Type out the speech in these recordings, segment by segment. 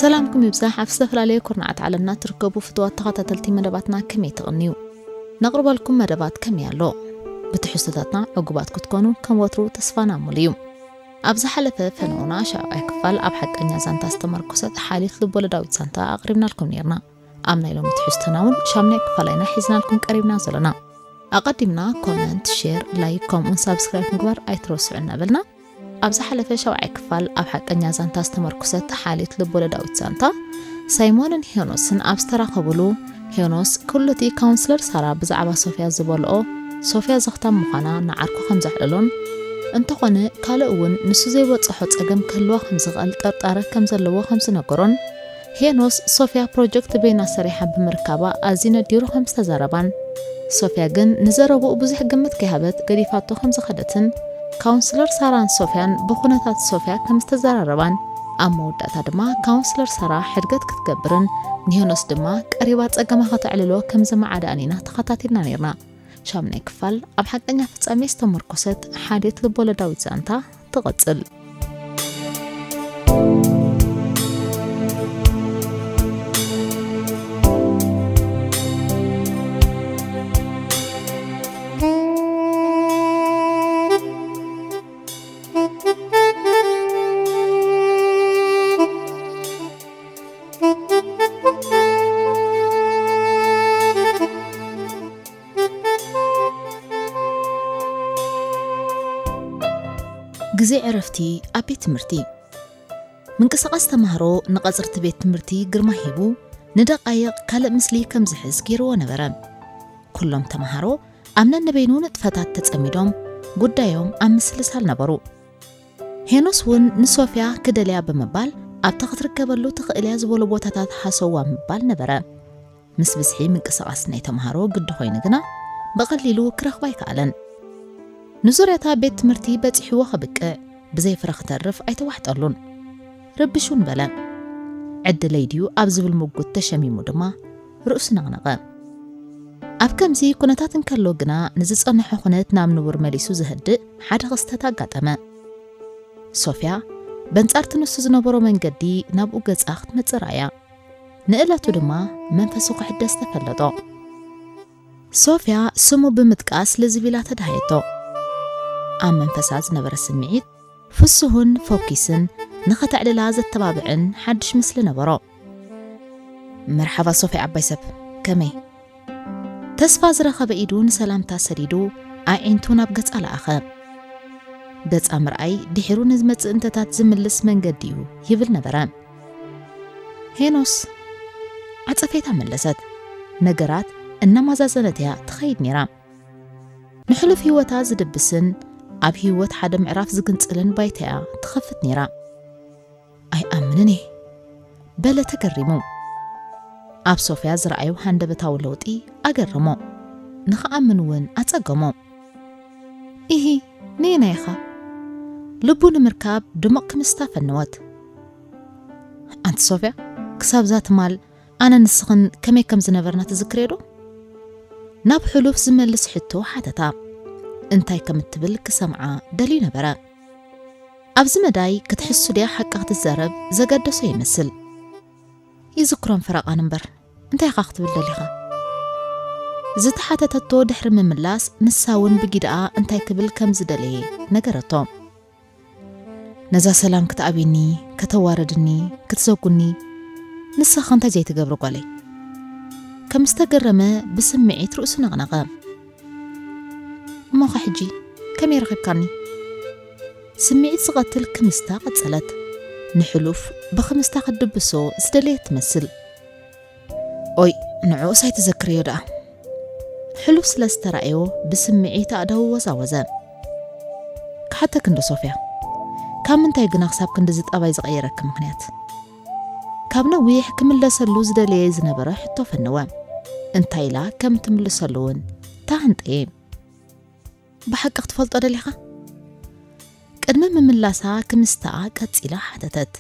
ሰላምኩም ይብዛሕ። ኣብ ዝተፈላለየ ኩርናዓት ዓለምና ትርከቡ ፍቱዋት ተኸታተልቲ መደባትና ከመይ ትቕንዩ? ነቕርበልኩም መደባት ከመይ ኣሎ? ብትሕዝቶታትና ዕጉባት ክትኮኑ ከም ወትሩ ተስፋና ሙሉ እዩ። ኣብ ዝሓለፈ ፈነውና ሻብዓይ ክፋል ኣብ ሓቀኛ ዛንታ ዝተመርኮሰት ሓሊት ልቦለዳዊት ዛንታ ኣቕሪብናልኩም ነይርና። ኣብ ናይ ሎሚ ትሕዝቶና እውን ሻምናይ ክፋል ኢና ሒዝናልኩም ቀሪብና ዘለና። ኣቐዲምና ኮመንት፣ ሼር፣ ላይክ ከምኡን ሳብስክራይብ ምግባር ኣይትረስዑ እናበልና፣ ኣብ ዝሓለፈ ሻብዓይ ክፋል ኣብ ሓቀኛ ዛንታ ዝተመርኮሰት ሓሊት ልቦለዳዊት ዛንታ ሳይሞንን ሄኖስን ኣብ ዝተራኸቡሉ፣ ሄኖስ ኩሉ እቲ ካውንስለር ሳራ ብዛዕባ ሶፍያ ዝበልኦ፣ ሶፍያ ዘኽታም ምዃና ንዓርኩ ከም ዘዕለሎን፣ እንተኾነ ካልእ እውን ንሱ ዘይበጽሖ ጸገም ክህልዋ ከም ዝኽእል ጥርጣረ ከም ዘለዎ ከም ዝነገሮን፣ ሄኖስ ሶፍያ ፕሮጀክት በይና ሰሪሓ ብምርካባ ኣዝዩ ነዲሩ ከም ዝተዛረባን፣ ሶፍያ ግን ንዘረብኡ ብዙሕ ግምት ከይሃበት ገዲፋቶ ከም ዝኸደትን፣ ካውንስለር ሳራን ሶፍያን ብኹነታት ሶፍያ ከም ዝተዘራረባን፣ ኣብ መወዳእታ ድማ ካውንስለር ሳራ ሕድገት ክትገብርን ንሄኖስ ድማ ቀሪባ ጸገማ ከተዕልሎ ከም ዝመዓዳኣን ኢና ተኸታቲልና ነይርና። ሻምናይ ክፋል ኣብ ሓቀኛ ፍጻሜ ዝተመርኮሰት ሓድየት ልቦለዳዊት ዛንታ ትቐጽል። ግዜ ዕረፍቲ ኣብ ቤት ትምህርቲ። ምንቅስቓስ ተማሃሮ ንቐጽርቲ ቤት ትምህርቲ ግርማ ሂቡ፣ ንደቓይቕ ካልእ ምስሊ ከም ዝሕዝ ገይርዎ ነበረ። ኩሎም ተማሃሮ ኣብ ነንበይኑ ንጥፈታት ተጸሚዶም፣ ጉዳዮም ኣብ ምስልሳል ነበሩ። ሄኖስ እውን ንሶፍያ ክደልያ ብምባል፣ ኣብታ ክትርከበሉ ትኽእል እያ ዝበሎ ቦታታት ሃሰዋ ምባል ነበረ። ምስ ብዝሒ ምንቅስቓስ ናይ ተምሃሮ ግዲ ኮይኑ ግና፣ ብቐሊሉ ክረኽባ ኣይከኣለን። ንዙርያታ ቤት ትምህርቲ በጺሕዎ ከብቅዕ፣ ብዘይ ፍረ ክተርፍ ኣይተዋሕጠሉን። ርብሹን በለ። ዕድለይ ድዩ ኣብ ዝብል ምጉት ተሸሚሙ ድማ ርእሱ ነቕነቐ። ኣብ ከምዚ ኩነታት እንከሎ ግና፣ ንዝጸንሖ ኩነት ናብ ንቡር መሊሱ ዘህድእ ሓደ ክስተት ኣጋጠመ። ሶፍያ፣ በንጻርቲ ንሱ ዝነበሮ መንገዲ ናብኡ ገጻ ክትመጽእ ረኣያ። ንእለቱ ድማ መንፈሱ ክሕደስ ተፈለጦ። ሶፍያ ስሙ ብምጥቃስ ልዝብ ኢላ ተደሃየቶ። ኣብ መንፈሳ ዝነበረ ስምዒት ፍሱህን ፎኪስን ንኸተዕልላ ዘተባብዕን ሓድሽ ምስሊ ነበሮ። መርሓባ ሶፍያ ዓባይ ሰብ፣ ከመይ? ተስፋ ዝረኸበ ኢዱ ንሰላምታ ሰዲዱ ኣዒንቱ ናብ ገጻ ለኣኸ። ገጻ ምርኣይ ድሒሩ ንዝመጽእ እንተታት ዝምልስ መንገዲ እዩ ይብል ነበረ። ሄኖስ ዓጸፌታ መለሰት። ነገራት እናማዛዘነት እያ ትኸይድ ነይራ። ንሕሉፍ ህይወታ ዝድብስን ኣብ ህይወት ሓደ ምዕራፍ ዝግንጽልን ባይታ እያ ትኸፍት ነይራ። ኣይኣምንን እየ በለ ተገሪሙ። ኣብ ሶፍያ ዝረኣዩ ሃንደበታዊ ለውጢ ኣገረሞ። ንኽኣምን እውን ኣጸገሞ። ኢሂ፣ ነየናይ ኢኻ? ልቡ ንምርካብ ድሙቕ ክምስታ ፈነወት። ኣንቲ ሶፍያ፣ ክሳብ እዛ ትማል ኣነ ንስኽን ከመይ ከም ዝነበርና ትዝክርዮ ዶ? ናብ ሕሉፍ ዝመልስ ሕቶ ሓተታ። እንታይ ከም እትብል ክሰምዓ ደልዩ ነበረ። ኣብዚ መዳይ ክትሕሱ ድያ ሓቂ ክትዛረብ ዘገደሶ ይመስል። ይዝክሮን ፈረቓን እምበር፣ እንታይ ኢኻ ክትብል ደሊኻ? ዝተሓተተቶ ድሕሪ ምምላስ፣ ንሳ እውን ብጊድኣ እንታይ ክብል ከም ዝደለየ ነገረቶ። ነዛ ሰላም ክትኣብይኒ፣ ከተዋረድኒ፣ ክትዘጉኒ፣ ንስኻ እንታይ ዘይትገብሪ ጓለይ? ከም ዝተገረመ ብስምዒት ርእሱ ነቕነቐ። እሞኸ ሕጂ ከመይ ረኺብካኒ? ስምዒት ዝቐትል ክምስታ ቀጸለት። ንሕሉፍ ብኽምስታ ክትድብሶ ዝደለየት ትመስል። ኦይ፣ ንዕኡስ ኣይትዘክርዮ ደኣ። ሕሉፍ ስለ ዝተራእዮ ብስምዒት ኣእዳዉ ወዛወዘ። ክሓተክ እንዶ ሶፍያ፣ ካብ ምንታይ ግና ክሳብ ክንድዚ ጠባይ ዝቐየረኪ ምኽንያት? ካብ ነዊሕ ክምለሰሉ ዝደለየ ዝነበረ ሕቶ ፈነወ። እንታይ ኢላ ከም ትምልሰሉ እውን ተሃንጠየ። ብሓቂ ክትፈልጦ ደሊኻ? ቅድሚ ምምላሳ ክምስታኣ ቀጺላ ሓተተት።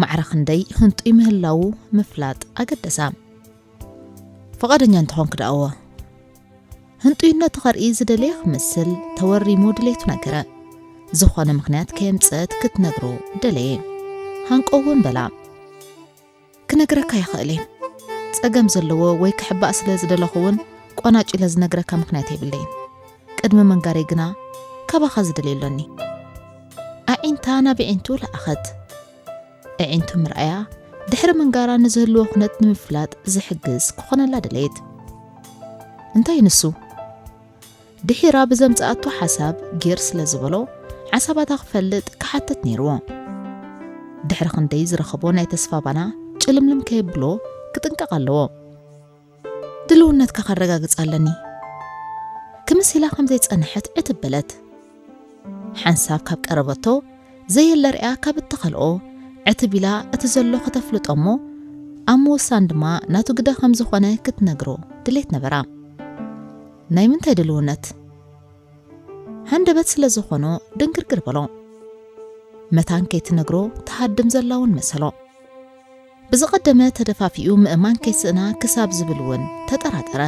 ማዕረ ክንደይ ህንጡይ ምህላዉ ምፍላጥ ኣገደሳ። ፍቓደኛ እንተኾንክ ደኣ'ወ። ህንጡይነቱ ከርኢ ዝደለየ ክመስል ተወሪሙ ድሌቱ ነገረ። ዝኾነ ምኽንያት ከየምጽአት ክትነግሮ ደለየ። ሃንቆ እውን በላ። ክነግረካ ይኽእል እየ። ጸገም ዘለዎ ወይ ክሕባእ ስለ ዝደለኹ እውን ቆናጭ ኢለ ዝነግረካ ምኽንያት የብለይን። ቅድሚ ምንጋረይ ግና ካባኻ ዝደልዮ ኣለኒ። ኣዒንታ ናብ ኣዒንቱ ለኣኸት። ኣዒንቱ ምርኣያ ድሕሪ ምንጋራ ንዝህልዎ ኩነት ንምፍላጥ ዝሕግዝ ክኾነላ ደለየት። እንታይ ንሱ? ድሒራ ብዘምጽኣቶ ሓሳብ ጊር ስለ ዝበሎ፣ ሓሳባታ ክፈልጥ ክሓትት ነይርዎ። ድሕሪ ክንደይ ዝረኸቦ ናይ ተስፋ ባና ጭልምልም ከየብሎ ክጥንቀቕ ኣለዎ። ድልውነትካ ከረጋግጽ ኣለኒ። ክምስ ኢላ ከም ዘይጸንሐት ዕትብ በለት። ሓንሳብ ካብ ቀረበቶ ዘየለ ርያ ካብ እተኸልኦ ዕትብ ኢላ እቲ ዘሎ ከተፍልጦ እሞ ኣብ ምውሳን ድማ ናቱ ግደ ከም ዝኾነ ክትነግሮ ድሌት ነበራ። ናይ ምንታይ ድልውነት? ሃንደበት ስለ ዝኾኖ ድንግርግር በሎ። መታን ከይትነግሮ ትሃድም ዘላ እውን መሰሎ። ብዝቐደመ ተደፋፊኡ ምእማን ከይስእና ክሳብ ዝብል እውን ተጠራጠረ።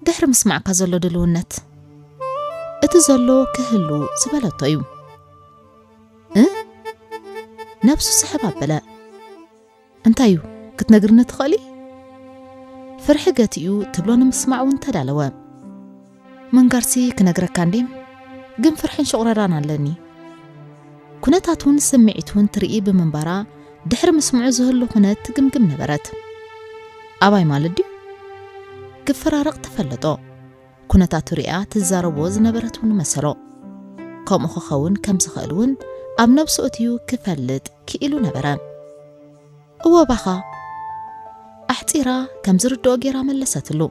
ድሕሪ ምስማዕካ ዘሎ ድልውነት እቲ ዘሎ ክህሉ ዝበለቶ እዩ። እ? ነብሱ ስሕብ ኣበለ። እንታይ እዩ? ክትነግርኒ ትኽእሊ? ፍርሒ ገቲኡ ትብሎ ንምስማዕ እውን ተዳለወ። ምንጋርሲ ክነግረካ እንዴም፣ ግን ፍርሕን ሽቑረራን ኣለኒ። ኩነታቱን ስምዒቱን ትርኢ ብምንባራ ድሕሪ ምስምዑ ዝህሉ ኩነት ትግምግም ነበረት። ኣባይ ማለት ድዩ? ክፈራረቕ ተፈለጦ። ኩነታቱ ሪኣ ትዛረቦ ዝነበረት እውን መሰሎ። ከምኡ ክኸውን ከም ዝኽእል እውን ኣብ ነብሱ እትዩ ክፈልጥ ክኢሉ ነበረ። እወ ባኻ፣ ኣሕጺራ ከም ዝርድኦ ጌራ መለሰትሉ።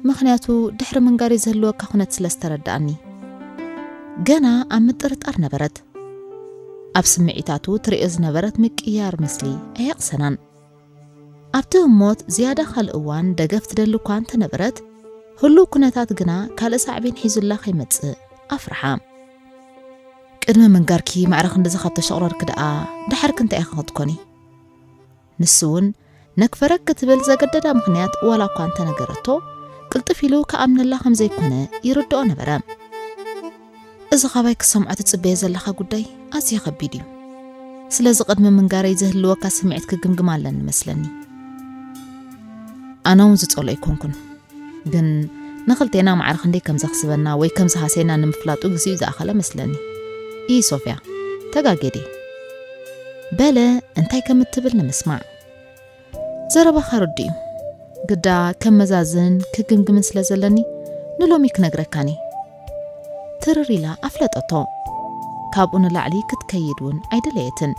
ምኽንያቱ ድሕሪ ምንጋሪ ዝህልወካ ኩነት ስለ ዝተረድኣኒ። ገና ኣብ ምጥርጣር ነበረት። ኣብ ስምዒታቱ ትርእዮ ዝነበረት ምቅያር ምስሊ ኣየቕሰናን። ኣብቲ ህሞት ዝያዳ ካልእ እዋን ደገፍ ትደሊ እኳ እንተነበረት፣ ህሉው ኩነታት ግና ካልእ ሳዕቤን ሒዙላ ከይመጽእ ኣፍርሓ። ቅድሚ ምንጋርኪ ማዕረ ክንድዚ ካብ ተሸቑረርኪ ደኣ፣ ደሓርኪ እንታይ ኢኺ ክትኮኒ? ንሱ እውን ነክፈረክ ክትብል ዘገደዳ ምኽንያት ዋላ እኳ እንተነገረቶ፣ ቅልጥፍ ኢሉ ክኣምነላ ከም ዘይኮነ ይርድኦ ነበረ። እዚ ኻባይ ክትሰምዖ ትጽበዮ ዘለኻ ጉዳይ ኣዝዩ ኸቢድ እዩ። ስለዚ ቅድሚ ምንጋረይ ዝህልወካ ስምዒት ክግምግም ኣለኒ መስለኒ። ኣነ እውን ዝጸልኦ ኣይኮንኩን። ግን ንኽልቴና ማዕረ ክንደይ ከም ዘኽስበና ወይ ከም ዝሃሰየና ንምፍላጡ ግዜኡ ዝኣኸለ መስለኒ። ኢይ ሶፍያ፣ ተጋጌ ድየ? በለ እንታይ ከም እትብል ንምስማዕ። ዘረባኻ ርዱእ እዩ። ግዳ ከመዛዝን ክግምግምን ስለ ዘለኒ ንሎሚ ክነግረካኒ። ትርር ኢላ ኣፍለጠቶ። ካብኡ ንላዕሊ ክትከይድ እውን ኣይደለየትን።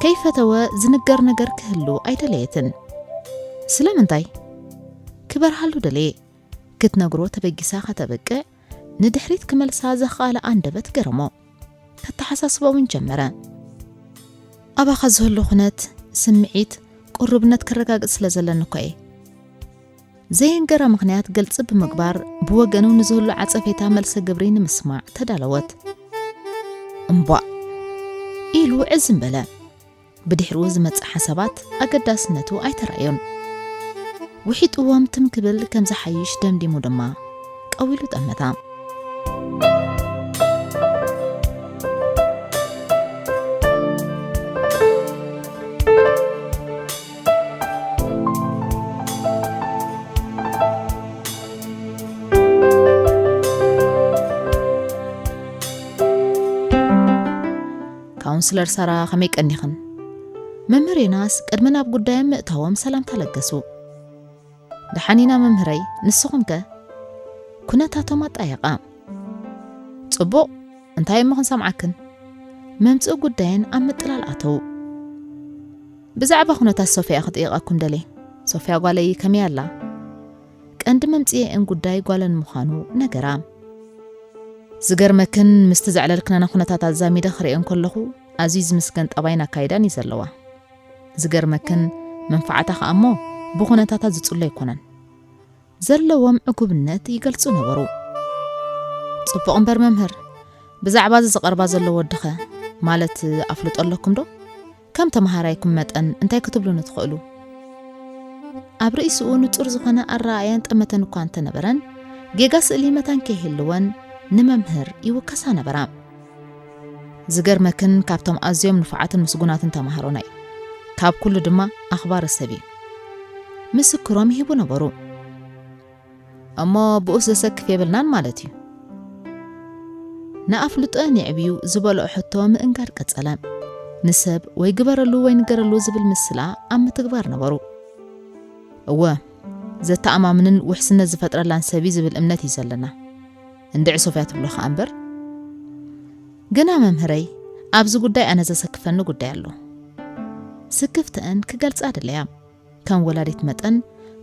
ከይፈተወ ዝንገር ነገር ክህሉ ኣይደለየትን። ስለምንታይ? ክበርሃሉ ደለየ። ክትነግሮ ተበጊሳ ከተብቅዕ፣ ንድሕሪት ክመልሳ ዘኽኣለ ኣንደበት ገረሞ። ከተሓሳስቦ እውን ጀመረ። ኣባኻ ዝህሉ ኩነት፣ ስምዒት፣ ቁርብነት ከረጋግጽ ስለ ዘለኒ እኮ እየ። ዘየንገራ ምኽንያት ግልጺ ብምግባር፣ ብወገኑ ንዝህሉ ዓጸፌታ መልሰ ግብሪ ንምስማዕ ተዳለወት። እምቧእ ኢሉ ዕዝም በለ። ብድሕሪኡ ዝመጽእ ሓሳባት ኣገዳስነቱ ኣይተራእዮን። ውሒጥዎም ትም ክብል ከም ዝሓይሽ ደምዲሙ ድማ ቀዊሉ ጠመታ። ካውንስለር ሳራ፣ ከመይ ቀኒኽን? መምህር ዮናስ ቅድሚ ናብ ጉዳዮም ምእታዎም ሰላምታ ለገሱ። ደሓን ኢና መምህረይ፣ ንስኹም ከ? ኩነታቶም ኣጣየቓ። ጽቡቕ፣ እንታይ እሞ ክንሰምዓክን? መምጽኢ ጉዳየን ኣብ ምጥላል ኣተዉ። ብዛዕባ ኩነታት ሶፍያ ክጥይቐኩም ደልየ። ሶፍያ ጓለይ ከመይ ኣላ? ቀንዲ መምጽኤአን ጉዳይ ጓለን ምዃኑ ነገራ። ዝገርመክን፣ ምስቲ ዘዕለልክናና ኩነታት ኣዛሚደ ክርእየን ከለኹ፣ ኣዝዩ ዝምስገን ጠባይን ኣካይዳን እዩ ዘለዋ። ዝገርመክን፣ መንፈዓታ ኸኣ እሞ ብኹነታታ ዝጽሎ ኣይኮነን። ዘለዎም ዕጉብነት ይገልጹ ነበሩ። ጽቡቕ እምበር መምህር፣ ብዛዕባ እዚ ዝቐርባ ዘሎ ወድኸ፣ ማለት ኣፍልጦ ኣለኩም ዶ? ከም ተመሃራይኩም መጠን እንታይ ክትብሉኒ ትኽእሉ? ኣብ ርእሲኡ ንጹር ዝኾነ ኣረኣእያን ጠመተን እኳ እንተነበረን፣ ጌጋ ስእሊ መታን ከይህልወን ንመምህር ይውከሳ ነበራ። ዝገርመክን ካብቶም ኣዝዮም ንፉዓትን ምስጉናትን ተማሃሮና እዩ። ካብ ኩሉ ድማ ኣኽባሪ ሰብ እዩ። ምስክሮም ይህቡ ነበሩ። እሞ ብኡስ ዘሰክፍ የብልናን ማለት እዩ። ንኣፍልጦ የዕብዩ ዝበልኦ ሕቶ ምእንጋድ ቀጸለ። ንሰብ ወይ ግበረሉ ወይ ንገረሉ ዝብል ምስላ ኣብ ምትግባር ነበሩ። እወ፣ ዘተኣማምንን ውሕስነት ዝፈጥረላን ሰብ እዩ ዝብል እምነት እዩ ዘለና። እንድዒ ሶፍያ ትብሎ ከኣ እምበር። ግና መምህረይ፣ ኣብዚ ጉዳይ ኣነ ዘሰክፈኒ ጉዳይ ኣሎ። ስክፍትአን ክገልጻ ደለያ። ከም ወላዲት መጠን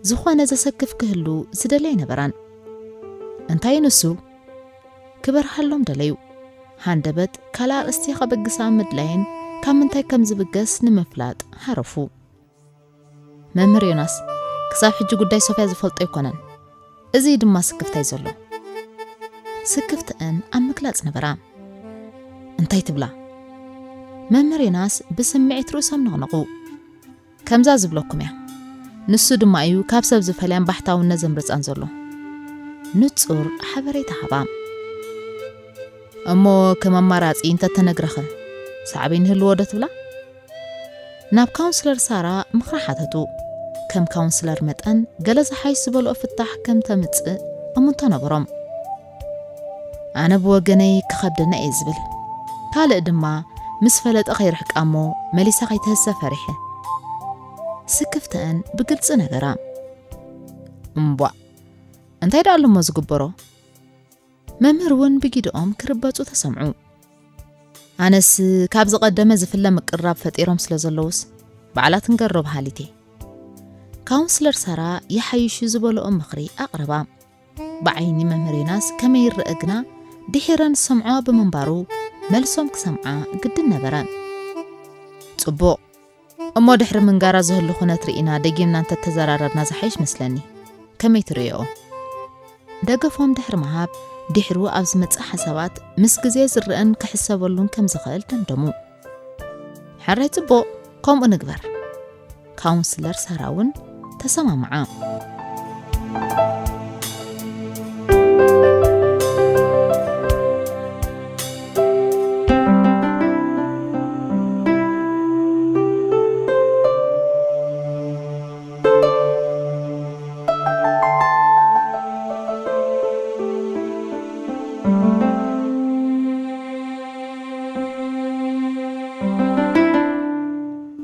ዝኾነ ዘሰክፍ ክህሉ ዝደልያ ኣይነበራን። እንታይ ንሱ? ክበርሃሎም ደለዩ። ሃንደበት ካልእ ኣርእስቲ ከበግሳ ምድላየን ካብ ምንታይ ከም ዝብገስ ንምፍላጥ ሃረፉ። መምህር ዮናስ፣ ክሳብ ሕጂ ጉዳይ ሶፍያ ዝፈልጦ ኣይኮነን። እዚ ድማ ስክፍታይ ዘሎ። ስክፍትአን ኣብ ምግላጽ ነበራ። እንታይ ትብላ? መምህር ዮናስ ብስምዒት ርእሶም ነቕነቑ። ከምዛ ዝብለኩም እያ። ንሱ ድማ እዩ ካብ ሰብ ዝፈልያን ባሕታውነት ዘምርጻን ዘሎ። ንጹር ሓበሬታ ሃባ። እሞ ከም ኣማራጺ እንተተነግረኸ ሳዕቤን ይህልዎ ዶ ትብላ? ናብ ካውንስለር ሳራ ምኽሪ ሓተቱ። ከም ካውንስለር መጠን ገለ ዝሓይሽ ዝበልኦ ፍታሕ ከም ተምጽእ እሙንቶ ነበሮም። ኣነ ብወገነይ ክኸብደና እየ ዝብል። ካልእ ድማ ምስ ፈለጠ ከይርሕቃ እሞ መሊሳ ከይትህሰ ፈሪሐ። ስክፍተአን ብግልጺ ነገራ። እምቧእ፣ እንታይ ደኣ ኣለሞ ዝግበሮ? መምህር እውን ብጊድኦም ክርበጹ ተሰምዑ። ኣነስ ካብ ዝቐደመ ዝፍለ ምቅርራብ ፈጢሮም ስለ ዘለዉስ ባዕላ ትንገሮ በሃሊት እየ። ካውንስለር ሳራ ይሓይሹ ዝበልኦ ምኽሪ ኣቕረባ። ብዓይኒ መምህር ዮናስ ከመይ ይረአ ግና ድሒረን ዝሰምዖ ብምንባሩ መልሶም ክሰምዓ ግድን ነበረ። ጽቡቕ። እሞ ድሕሪ ምንጋራ ዝህሉ ኩነት ርኢና ደጊምና እንተተዘራረብና ዝሓይሽ መስለኒ። ከመይ ትርእዮ? ደገፎም ድሕሪ ምሃብ ድሕሩ ኣብ ዝመጽእ ሓሳባት ምስ ግዜ ዝረአን ክሕሰበሉን ከም ዝኽእል ደምደሙ። ሕራይ ጽቡቕ፣ ከምኡ ንግበር። ካውንስለር ሳራ እውን ተሰማምዓ።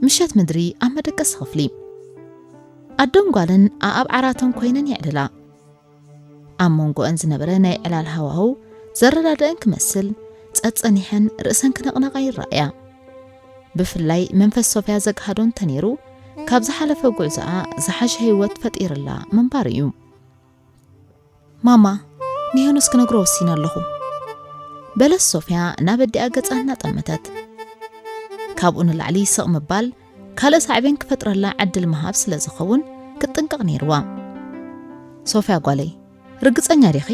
ምሸት ምድሪ ኣብ መደቀሲ ክፍሊ ኣዶን ጓልን ኣኣብ ዓራተን ኮይነን የዕልላ። ኣብ መንጎአን ዝነበረ ናይ ዕላል ሃዋህው ዘረዳድአን ክመስል ጸጸኒሐን ርእሰን ክነቕነቓ ይረኣያ። ብፍላይ መንፈስ ሶፍያ ዘግሃዶ እንተነይሩ ካብ ዝሓለፈ ጉዕዞኣ ዝሓሸ ህይወት ፈጢርላ ምንባሩ እዩ። ማማ፣ ንሄኖስ ክነግሮ ወሲነ ኣለኹ። በለት ሶፍያ ናብ ኣዲኣ ገጻ እናጠመተት። ካብኡ ንላዕሊ ስቕ ምባል ካልእ ሳዕቤን ክፈጥረላ ዕድል ምሃብ ስለ ዝኸውን ክትጥንቀቕ ነይርዋ። ሶፍያ ጓለይ፣ ርግጸኛ ዲኺ?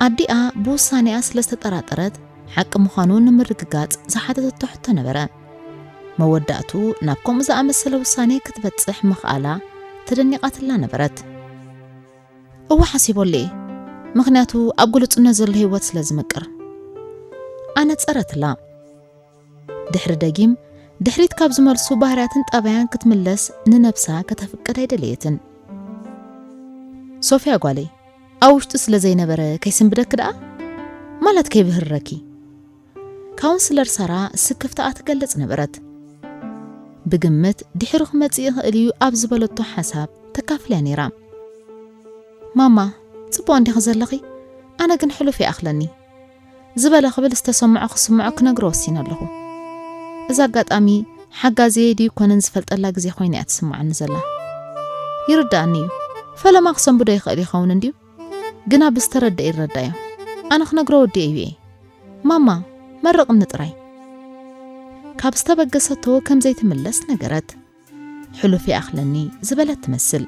ኣዲኣ ብውሳኔኣ ስለ ዝተጠራጠረት ሓቂ ምዃኑ ንምርግጋጽ ዝሓተተቶ ሕቶ ነበረ። መወዳእቱ ናብ ከምኡ ዝኣመሰለ ውሳኔ ክትበጽሕ ምኽኣላ ተደኒቓትላ ነበረት። እወ ሓሲበሉ እየ፣ ምኽንያቱ ኣብ ግሉጽነት ዘሎ ህይወት ስለ ዝምቅር። ኣነጸረትላ። ድሕሪ ደጊም ድሕሪት ካብ ዝመልሱ ባህርያትን ጠባያን ክትምለስ ንነብሳ ከተፍቅድ ኣይደለየትን። ሶፍያ ጓለይ፣ ኣብ ውሽጡ ስለ ዘይነበረ ከይስንብደኪ ደኣ? ማለት ከይብህረኪ። ካውንስለር ሳራ ስክፍታኣ ትገልጽ ነበረት። ብግምት ድሕሪ ክመጽእ ይኽእል እዩ ኣብ ዝበለቶ ሓሳብ ተካፍልያ ነይራ። ማማ፣ ጽቡቕ እንዲኺ ዘለኺ? ኣነ ግን ሕሉፍ ይኣኽለኒ። ዝበለ ክብል ዝተሰምዖ ክስምዖ ክነግሮ ወሲነ ኣለኹ። እዚ ኣጋጣሚ ሓጋዝየይ ድዩ ኮነን ዝፈልጠላ ግዜ ኮይና እያ ትስምዓኒ ዘላ። ይርድኣኒ እዩ። ፈለማ ክሰንብዶ ይኽእል ይኸውን እንድዩ። ግና ብዝተረድአ ይረዳዮ። ኣነ ክነግሮ ወዲኤ እዩ እየ። ማማ፣ መርቕኒ ጥራይ። ካብ ዝተበገሰቶ ከም ዘይትምለስ ነገረት። ሕሉፍ ይኣኽለኒ ዝበለት ትመስል።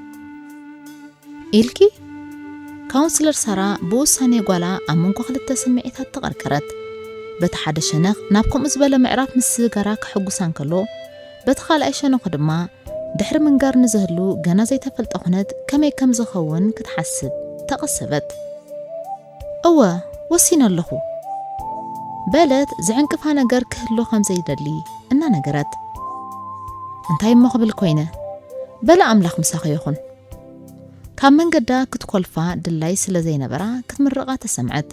ኢልኪ? ካውንስለር ሳራ ብውሳኔ ጓላ ኣብ መንጎ ክልተ ስምዒታት ተቐርቀረት። በቲ ሓደ ሸነኽ ናብ ከምኡ ዝበለ ምዕራፍ ምስጋራ ከሐጉሳ እንከሎ፣ በቲ ካልኣይ ሸነኹ ድማ ድሕሪ ምንጋር ንዝህሉ ገና ዘይተፈልጠ ኩነት ከመይ ከም ዝኸውን ክትሓስብ ተቐሰበት። እወ፣ ወሲነ ኣለኹ። በለት ዝዕንቅፋ ነገር ክህሉ ከም ዘይደሊ እናነገረት። እንታይ እሞ ክብል ኮይነ? በለ ኣምላኽ ምሳኺ ይኹን። ካብ መንገዳ ክትኮልፋ ድላይ ስለ ዘይነበራ ክትምርቓ ተሰምዐት።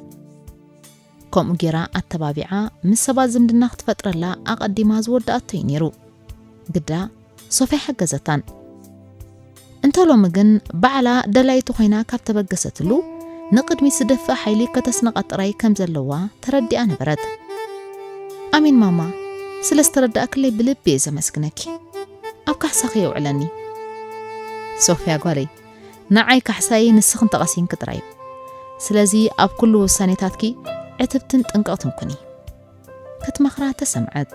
ከምኡ ጌራ ኣተባቢዓ ምስ ሰባት ዝምድና ክትፈጥረላ ኣቐዲማ ዝወደኣቶ እዩ ነይሩ። ግዳ ሶፍያ ሓገዘታን። እንተ ሎሚ ግን ባዕላ ደላይቲ ኮይና ካብ ተበገሰትሉ ንቕድሚት ዝደፍእ ሓይሊ ከተስንቓ ጥራይ ከም ዘለዋ ተረዲኣ ነበረት። ኣሜን ማማ፣ ስለ ዝተረዳእክለይ ብልቢ እየ ዘመስግነኪ። ኣብ ካሕሳኺ የውዕለኒ። ሶፍያ ጓለይ፣ ንዓይ ካሕሳይ ንስኽን ተቐሲንኪ ጥራይ እዩ። ስለዚ ኣብ ኩሉ ውሳኔታትኪ ዕትብትን ጥንቅቕትን ኩኒ። ክትመኽራ ተሰምዐት።